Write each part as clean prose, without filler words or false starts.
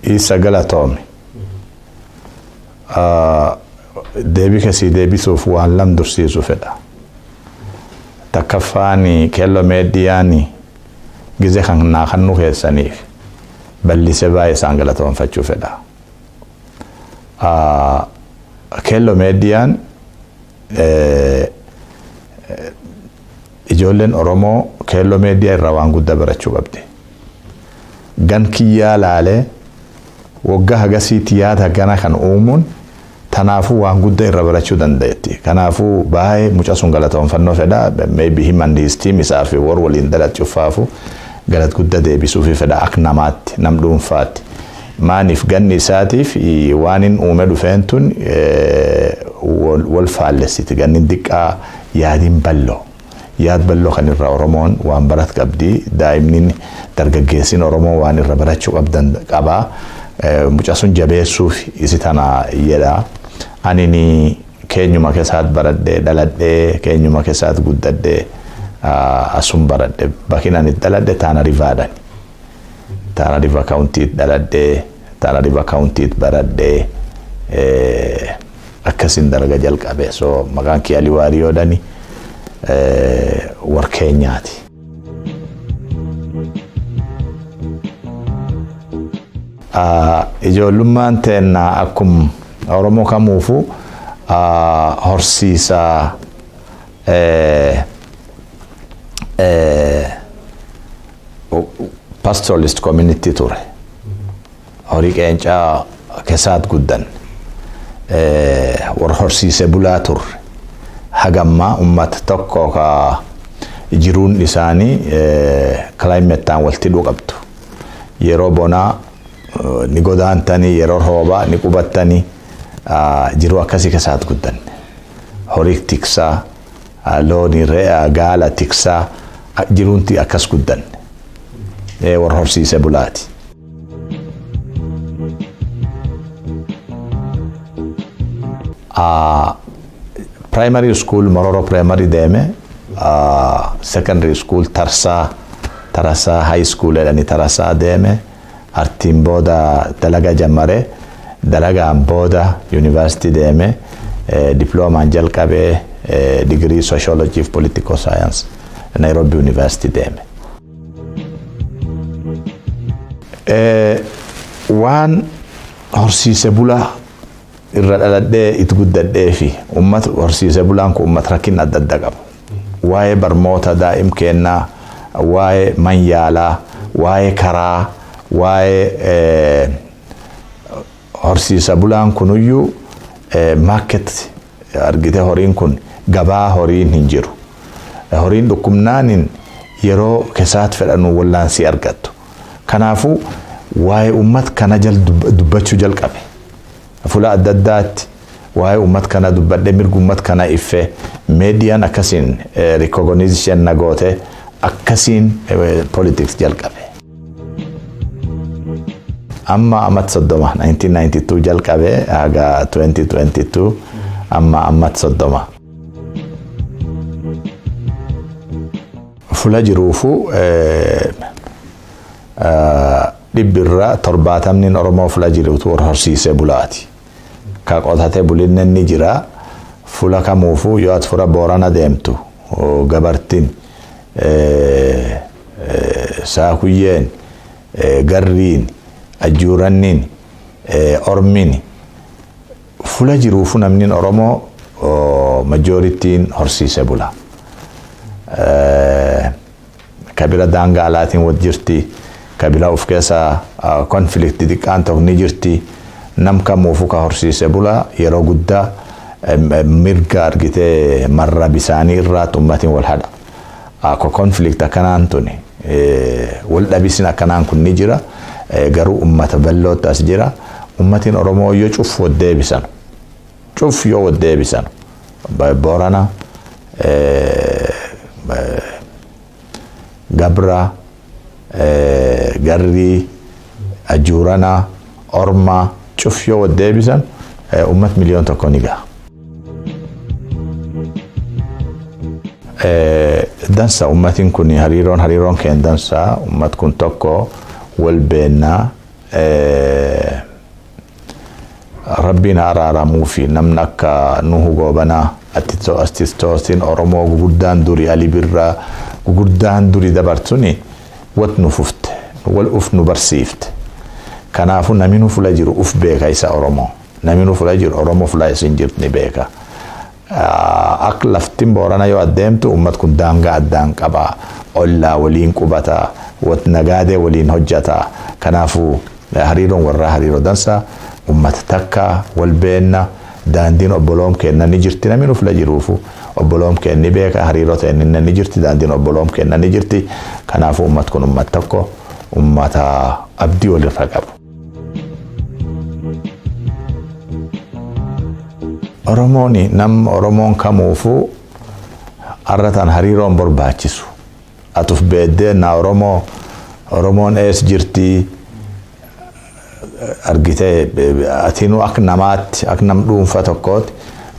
Isa galatoome. Deebii kasii deebisuuf waan lam dursiisu fedha. Takkaffaan Keelloo Meediyaan gize kan naa kannu keessaniif bal'isee baay'ee isaan galatoomfachuu fedha. Keelloo Meediyaan ijoolleen Oromoo Keelloo Meediyaa irraa waan guddaa barachuu qabdi. Gan kiyyaa laalee waggaa hagasiitti yaada gana kan uumuun tanaafuu waan guddaa irra barachuu dandeetti. Kanaafuu baay'ee muca sun galatoomfannoo fedha. Maybe him and his team isaa fi warra waliin dalatu galat guddaa deebisuufi fedha akka namaatti, nam dhuunfaatti. Maaniif ganni isaatiif waan hin uume dhufeen tun wal faallessiti. Ganni diqqaa, yaadiin bal'oo. Yaad bal'oo kan irra Oromoon waan barat qabdi. Daa'imni dargaggeessin Oromoo waan irra barachuu qabdan qabaa. Muca sun jabeessuuf isi tana jedha. Ani keenyuma keessaat baradhee dhaladhee, keenyuma keessaat guddadhee, asum baradhe. Bakki ani dhaladhe Taana Rivaadhani. Taana Riva Countyt dhaladhee, Taana Riva Countyt baradhee, akkasin dalaga jalqabe. So maqaan kiyya Alii Waariyoodhani, war keenyaati. Ijoollummaan teenna akkum Oromoo kamuufuu horsiisaa pastoralist community ture. Horii qeencaa keessaat guddan. Warra horsiisee bulaa turre. Hagammaa uummata tokko ka jiruun isaanii climateaan walitti hidhuu qabdu. Yeroo bonaa ni godaantanii, yeroo roobaa ni qubattanii, jiruu akkasii keessaat guddanne. Horii tiksaa, looni, re'aa, gaala tiksaa, jiruunti akkas guddanne. Warra horsiisee bulaati. Primary school Mororo Primary deeme, secondary school Tarsaa, Tarasaa High School jedhani, Tarasaa deeme. Artiin booda dalaga jammare, dalagaan booda university deeme, diploomaan jalqabee, degree sociology fi political science Nairobi University deeme. Waan horsiise bulaa irra dhaladhee itti guddadhee fi uummata horsiise bulaan kun uummata rakkina adda addaa qabu. Waa'ee barmoota daa'im kennaa, waa'ee manyaalaa, waa'ee karaa, waa'ee horsiisa bulaan kunuyyuu market argite, horiin kun gabaa horiin hin jiru. Horiin dhukkubnaanin yeroo keessaatti fedhanu wallaansii argattu. Kanaafuu waa'ee uummata kana dubbachuu jalqabe. Fuula adda addaatti waa'ee uummata kana dubbadhee, mirga uummata kana iffee, meediyaan akkasiin recognition na goote, akkasiin politics jalqabe. Amma ammat 30, 1992 jalqabe haga 2022, amma ammat 30. Fula jiruufu 70% Oromoo fula jiruutu warra horsiisee bulaati. Ka qotatee bulinne ni jira. Fula kamuufuu yoo ati fura Boorana deemtu, gabartiin, saakuyyeen, garriin, ajjuuranniin, ormiin, fula jiruufu namni Oromoo majorityn horsiisee bula. Kabila daangaa alaatiin wal jirti. Kabila of keessaa conflict xiqqaan tokko ni jirti. Nam kamuufuu ka horsiisee bula yeroo guddaa mirga argitee marra bisaanii irraa ummatiin wal hadha. Akka conflict akkanaan tuni wal dhabisin akkanaan kun ni jira. Garuu ummata bal'ootti as jira. Ummatiin Oromoo yoo cuf wal deebisan, cuf yoo wal deebisan, Boorana, Gabra, Garrii, Ajuurana, Ormaa cuf yoo wal deebisan, ummat 1 miliyoon ni gaha. Dansa, ummatiin kun hariiroon keenya dansa, ummat kun tokko, wal beennaa. Rabbiin araaramuu fi namni akka Nuhu Goobanaa artistoosiin Oromoo guguddaan durii Ali Birraa guguddaan durii dabarsuni wat nu fufte wal uf nu barsiifte. Kanaafuu namni nu fula jiru uf beeka isa Oromoo. Namni nu fula jiru Oromoo fula isin jirtu ni beeka. Akka laftiin Boorana yoo adeemtu uummat kun daangaa addaan qaba. Ollaa waliin qubata. Wat nagaadee waliin hojjata. Kanaafuu hariiroon warraa hariiroo dansaa uummata takka wal beenna daandiin obboloom kenna ni jirti namni nu fula jiruufu obboloom kenna ni beeka hariiroo ta'e ni jirti daandiin obboloom kenna ni jirti. Kanaafuu uummat kun uummata tokko uummata abdii walirra qabu. Oromoon nam Oromoon kamuufuu har'ataan hariiroon barbaachisu. Atuf beeddee na Oromoo Oromoon ees jirtii argitee atinuu akka namaatti akka nam dhuunfa tokkootti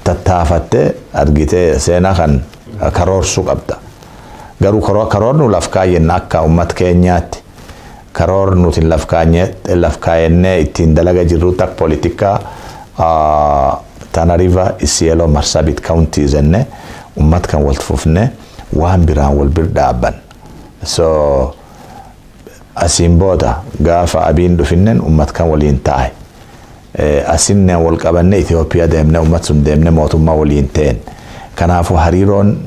tattaafattee argitee seenaa kan karoorsuu qabda. Garuu karoornu laf kaayyenna akka uummata keenyaatti karoor nuti laf kaayyennee ittiin dalaga jirru tak poolitikaa Tana River Isiolo Marsabit County jenne uummata kan wal fufne waan biraan wal bir dhaabban. So asiin booda gaafa abiin dhufinnen uummata kan waliin taa'e. Asinnen wal qabanne Itoophiyaa deemne uummata sun deemne mootummaa waliin ta'en. Kanaafuu hariiroon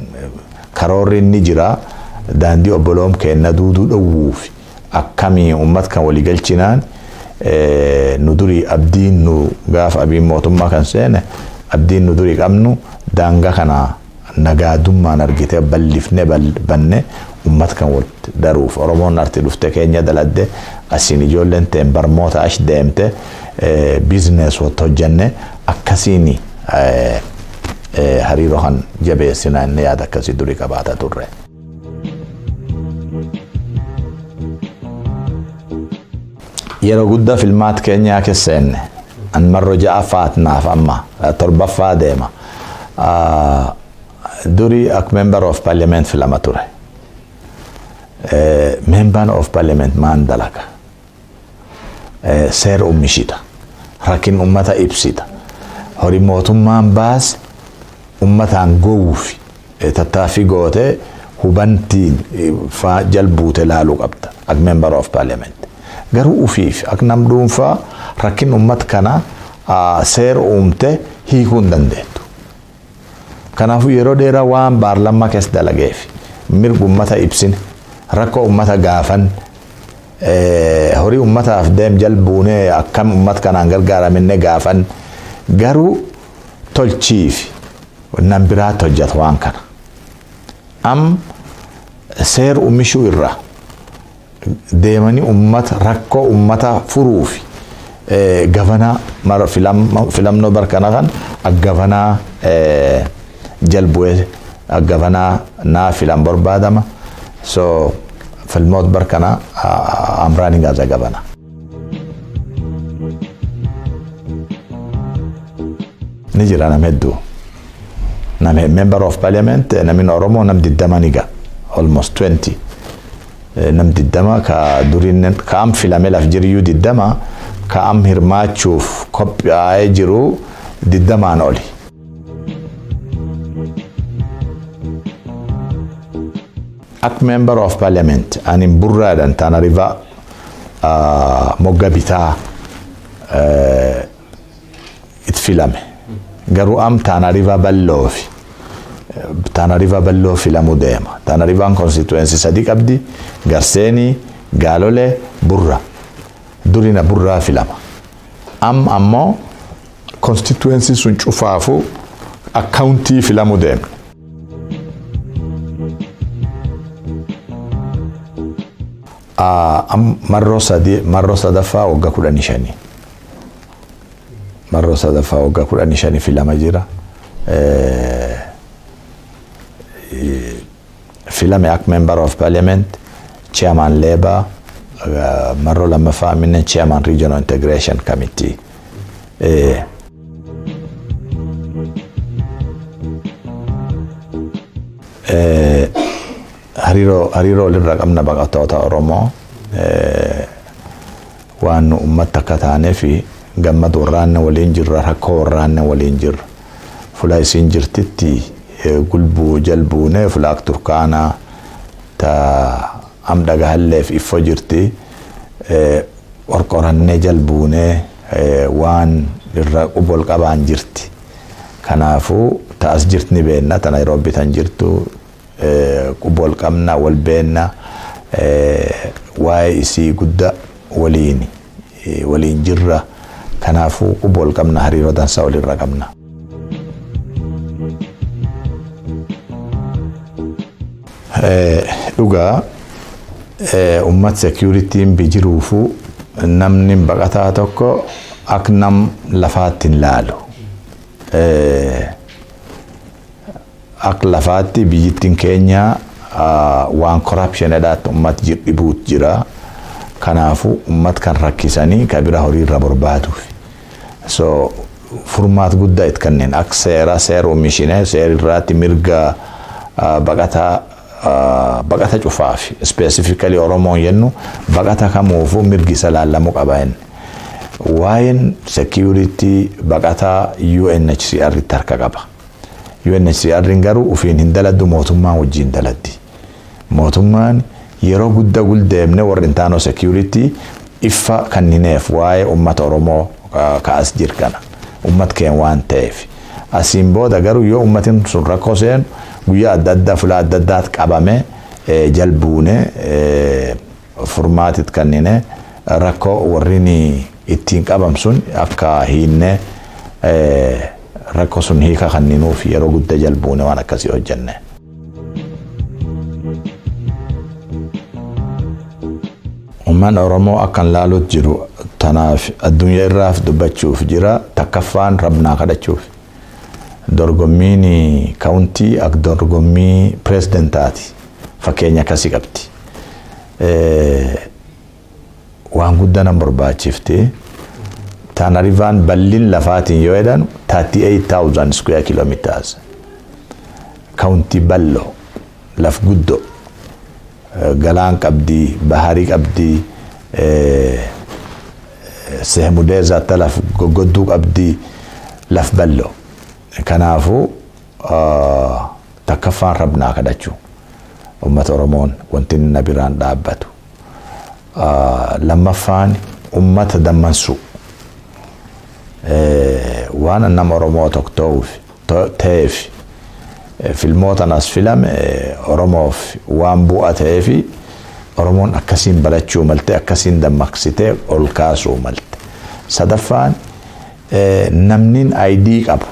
karoorri inni jira daandii obboloom kenna duuduu dhowwuuf akkamii uummata kan walii galchinaan nu durii abdiin nu gaafa abiin mootummaa kan seene abdiin nu durii qabnu daangaa kana nagaadummaan argitee bal'ifne banne uummata kan wal daruuf Oromoon arti dhufte keenya daladde asiin ijoolleen ta'en barmoota achi deemte biizines wal hojjenne akkasiin hariiroo kan jabeessinaa inni yaada akkasii durii qabaata turre. Yeroo guddaa filmaat keenyaa keesseenne an marro ja'affaat naaf amma torbaffaa deema. Durii akka member of parliament filama ture. Member of parliament maan dalaga. Seera ummishita. Rakkin ummata ibsita. Horii mootummaan baase ummataan gowwuuf tattaaffii gootee hubantiin faa jalbuute laaluu qabda akka member of parliament. Garuu ufiif akka nam dhuunfaa rakkin uummata kana seera uumte hiikuu hin dandeettu. Kanaafuu yeroo dheeraa waan baarlammaa keessa dalageef mirga uummata ibsine rakkoo uummata gaafan horii uummataaf deem jalbuunee akkam uummata kanaan gargaaramne gaafan garuu tolchiif nam biraatti hojjeta waan kana. Am seera uumishuu irraa deemanii uummata rakkoo uummata furuuf gavanaa filannoo barkana kan gavanaa jalbu'ee gavanaa naa filan barbaadama. So filmoot barkana I'm running as a governor. Ni jira nam hedduu. Nam member of parliament namni Oromoo nam 20 ni ga'a. Almost 20. Nam 20 ka duriin ka am filame laf jiriyyuu 20 ka am hirmaachuuf qophaa'ee jiru 20 oli. Ak member of parliament ani burraadhaan Tana River mogga bitaa itti filame. Garuu am Tana River bal'oofi. Tana River bal'oo filamuu deema. Tana River'n constituency sadii qabdi. Garseenii, Gaalolee, Burra. Durina Burraa filama. Am ammoo constituency sun cufaafuu akkaawuntii filamuu deemna. Marroo sadii marroo sadaffaa waggaa 15. Marroo sadaffaa waggaa 15 filama jira. Filame akka member of parliament, chairman Labour, marroo lammaffaa minne chairman regional integration committee. Hariiroo walirraa qabna baqattoota Oromoo. Waan nu uummata akka taanee fi gammad warraanne waliin jirra, rakkoo warraanne waliin jirra. Fula isiin jirtitti gulbuu jalbuune fula akka Turkaanaa ta am dhagahalleef iffo jirti. Qorqorannee jalbuunee waan irra qubol qabaan jirti. Kanaafuu ta as jirti ni beenna, ta Naayiroobii tan jirtu qubol qabna, wal beenna, waa'ee isii guddaa waliin jirra. Kanaafuu qubol qabna, hariiroo dansaa walirra qabna. Dhugaa uummat security'n bijiruufuu namni baqataa tokko akka nam lafaatti hin laalu. Akka lafaatti biyyittiin keenya waan corruption jedhaatti uummat dhibuut jira. Kanaafuu uummat kan rakkisanii ka bira horii irra barbaaduuf. So furmaat guddaa itti kanneen akka seera seera oomishine seera irraatti mirga baqataa baqata cufaaf specifically Oromoon jennu baqata kamuufuu mirgi isa laallamuu qaba inni. Waa'een security baqataa UNHCR itti harka qaba. UNHCR garuu ufiin hin daladdu, mootummaan wajjin daladdi. Mootummaan yeroo guddaa guldeemne warri intaanoo security iffa kannineef waa'ee uummata Oromoo ka'as jirkana. Uummat keen waan ta'eef. Asiin booda garuu yoo uummatiin sun rakkoo seenu guyyaa adda addaa fuula adda addaatti qabame jalbuune furmaatit kannine rakkoo warrin ittiin qabam sun akka hiinne rakkoo sun hiika kanninuuf yeroo guddaa jalbuune waan akkasii hojjenne. Uummanni Oromoo akkan laaluutti jiru tanaaf addunyaa irraaf dubbachuuf jira, takkaffaan rabnaa kadhachuuf. Dorgommiin kaawuntii akka dorgommii pireezidentaati. Fakkeenya akkasii qabdi. Waan guddaa nan barbaachifti. Tana Rivaan bal'in lafaatiin yoo jedhan 38,000 square kilometers. Kaawuntii bal'oo laf guddoo galaan qabdii, baharii qabdii, seemudeezaatti laf goggodduu qabdii, laf bal'oo. Kanaafuu takkaffaan rabnaa kadhachuu uummata Oromoon wanti na biraan dhaabbatu. Lammaffaan uummata dammansuu. Waan nama Oromoo tokko ta'eef filmoota as filame Oromoof waan bu'a ta'eef Oromoon akkasiin barachuu malte, akkasiin dammaqsitee ol kaasuu malte. Sadaffaan namni ID qabu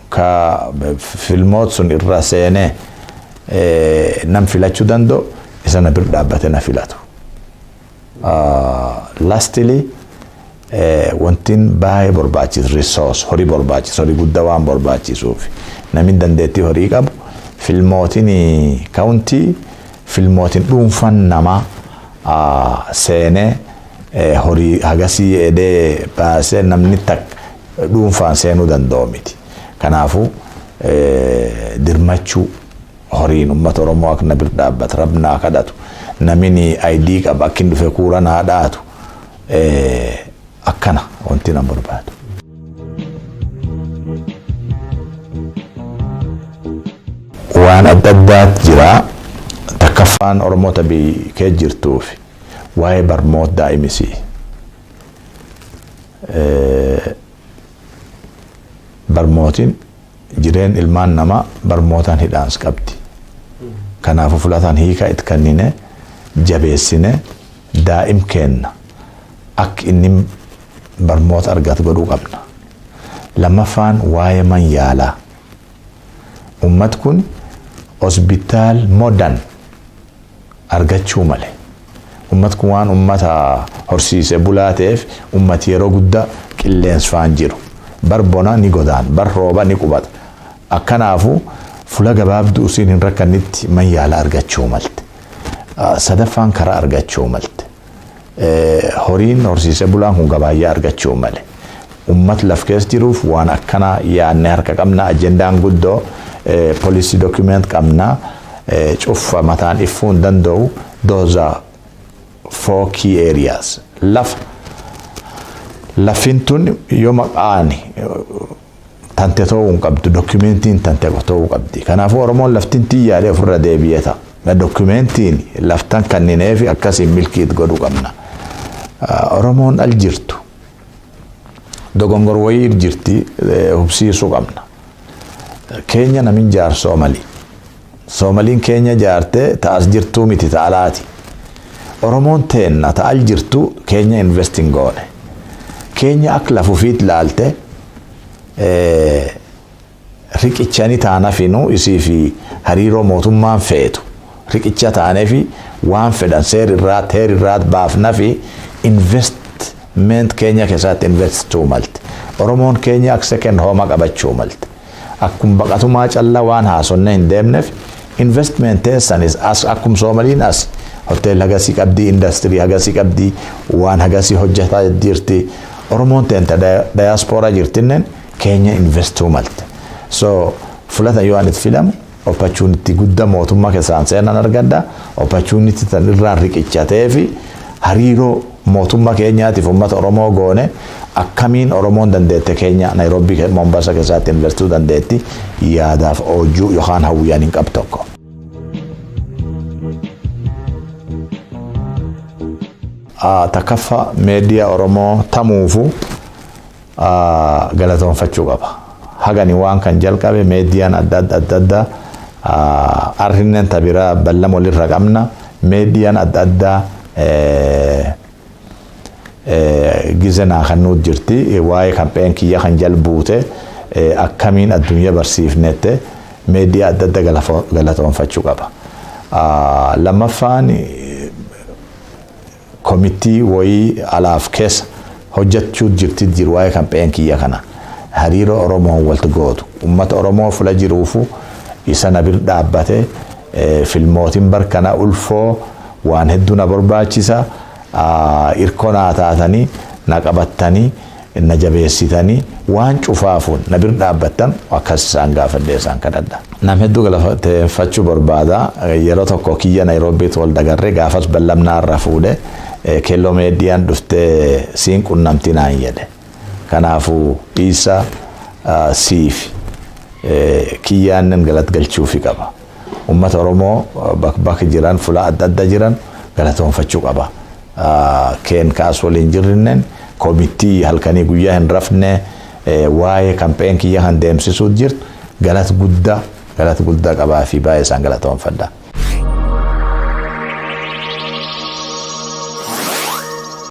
ka filmoota sun irra seenee nam filachuu danda'u isa na bir dhaabbatee na filatu. Lastly wantiin baay'ee barbaachisu resource horii barbaachisu, horii guddaa waan barbaachisuuf namni dandeettii horii qabu filmootiin kaawuntii filmootiin dhuunfan namaa seenee horii hagasii edee baasee namni takka dhuunfaan seenuu danda'u miti. Kanaafuu dirmachuu horiin uummata Oromoo akka na bir dhaabbatu rabnaa kadhatu namni ID qaba akka hin dhufe kuura naa dhaatu akkana wanti nan barbaadu. Waan adda addaatu jira. Takkaffaan Oromoota biyya jirtuuf waa'ee barnoota daa'imisii. Barmootiin jireen ilmaan namaa barmootaan hidhaans qabdi. Kanaafuu fulataan hiika itti kennine jabeessine daa'im kenna akka inni barmoota argatu godhuu qabna. Lammaffaan waa'ee man yaalaa. Uummat kun hospitaal modern argachuu malee. Uummat kun waan uummata horsiise bulaa ta'eef uummati yeroo guddaa qilleensfaan jiru. Bar bona ni godaan, bar rooba ni qubata. Akkanaafuu fuula gabaabduu isiin hin rakkannitti man yaala argachuu malte. Sadaffaan karaa argachuu malte. Horiin horsiise bulaan kun gabaayyaa argachuu male. Uummat laf keessa jiruuf waan akkanaa yaadnee harka qabna. Ajendaan guddoo policy document qabna. Cuffa mataan ifuu hin danda'u. Those are four key areas. Lafa Lafin tun yoo maqaan tante ta'uu hin qabdu, dokumentiin tante ta'uu qabdi. Kanaafuu Oromoon laftin tiyyaalee ofirra deebi'ee ta'a. Dokumentiin laftan kannineefi akkasiin milkiit godhuu qabna. Oromoon al jirtu dogongor wayii jirti hubsiisuu qabna. Keenya namin jaar Soomalii. Soomaliin keenya jaarte ta'as jirtuu miti ta'alaati. Oromoon teenna ta'al jirtu keenya investing goone. Keenya akka lafufiit laalte riqichani taanafinu isii fi hariiroo mootummaan feetu. Riqicha taaneefi waan fedhan seerirraa teerirraa baafna fi investment keenya keessatti investuu malte. Oromoon keenya akka second home qabachuu malte. Akkum baqatumaa callaa waan haasonne hin deemneef investment teessanis as akkum Soomaliin as hotel hagasii qabdii, industirii hagasii qabdii, waan hagasii hojjetaa jirti. Oromoon teenta dayaaspooraa jirtinnen keenya investuu malte. So fulata yoo ani filamu opportunity guddaa mootummaa keessaan seenan argadha. Opportunity tan irraan riqichatee fi hariiroo mootummaa keenyaatiif uummata Oromoo goone akkamiin Oromoon dandeette keenya Naayiroobii Mombasa keessatti investuu dandeetti yaadaaf oojjuu yookaan hawwiyyaan hin qabu tokko. Takaffa meediyaa Oromoo tamuufu galatoonfachuu qaba. Hagani waan kan jalqabe meediyaan adda adda adda addaa arrinnen tabiraa bal'ama walirra qabna. Meediyaan adda addaa gizenaa kan nuut jirti waa'ee kampeen kiyya kan jal buute akkamiin addunyaa barsiifnette meediyaa adda adda galatoonfachuu qaba. Lammaffaan komitii wayii alaaf keessa hojjechuu jirti jiru waa'ee kampeen kiyya kana. Hariiroo Oromoon walti gootu. Uummata Oromoo fula jiruufu isa na bir dhaabbate filmootiin barkana ulfoo waan hedduu na barbaachisa. Irkoo naa taatanii na qabattanii na jabeessitanii waan cufaafuun na bir dhaabbattan akkas isaan gaafadhee isaan kadhadha. Nam hedduu galateeffachuu barbaada. Yeroo tokko kiyya Naayiroobiitti wal dagarree gaafas ballamnaa irra fuudhe keelloo meediyaan dhuftee siin qunnamti naan jedhe. Kanaafuu dhiisa siif kiyyaan galat galchuufi qaba. Uummata Oromoo bakka jiran fuula adda adda jiran galatoonfachuu qaba. Keen kaas waliin jirrinnen komitii halkanii guyyaa hin rafne waa'ee kampeen kiyya kan deemsisuu jirtu galat guddaa qabaa fi baay'ee isaan galatoonfadha.